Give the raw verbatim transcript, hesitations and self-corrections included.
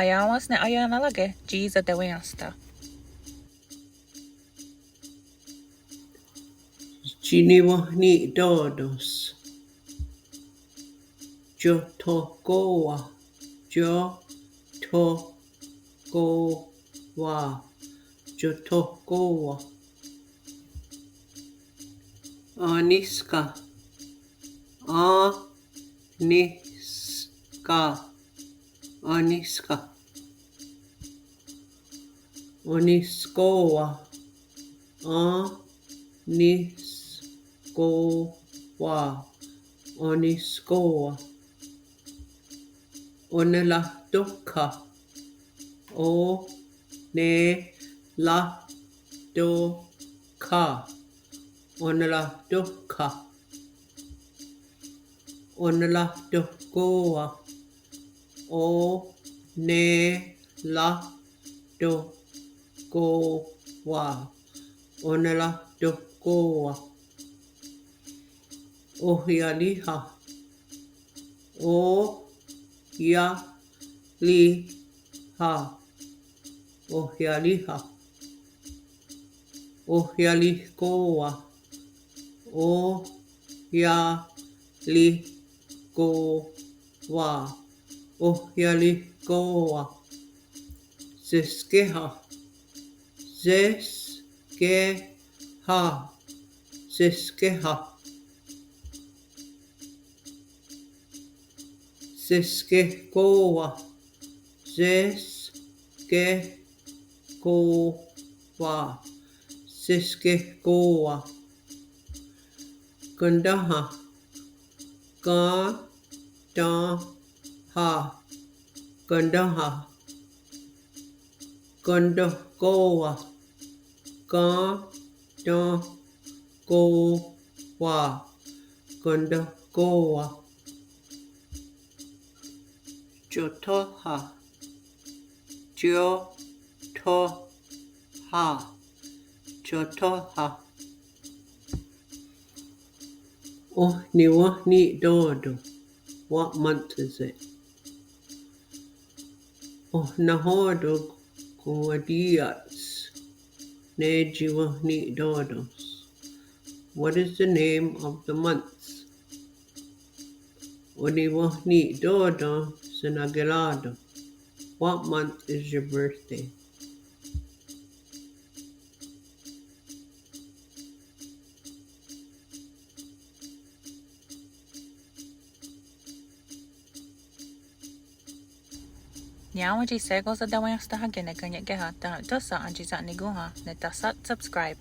Aiá:wens ne aionará:ke' tsi satewé:iensta. Tsi niwenhnì:totos. Tiothokó:wa. Tiothokó:wa. Tiothokó:wa. Aníska. Aníska. Aníska. Aniskó:wa. Aniskó:wa. Aniskó:wa. Oneratókha. Oneratókha. Oneratókha. Oneratókó:wa. Oneratókó:wa. Oneratókó:wa. Ohiaríha. Ohiaríha. Ohiaríha. Ohiarihkó:wa. Ohiarihkó:wa. Ohiarihkó:wa. Seskéha. Seskéha. Seskéha. Seskehkó:wa. Seskehkó:wa. Seskehkó:wa. Kenténha. Kenténha. Kenténha. Kenténhkó:wa. Kenténhkó:wa. Kenténhkó:wa. Tiothóha. Tiothóha. Tiothóha. Oh niwenhnì:toto. What month is it? Oh nahò:ten konwatí:iats ne tsi wenhnì:totos? What is the name of the months? Oh niwenhnì:toto senakerá:ton. What month is your birthday? Niá:wen tsi shé:kon satewé:ienstahà:ke ne Kanien'kéha, tánon' tó:sa entsi'tsa'nikón:ha ne tahsat subscribe.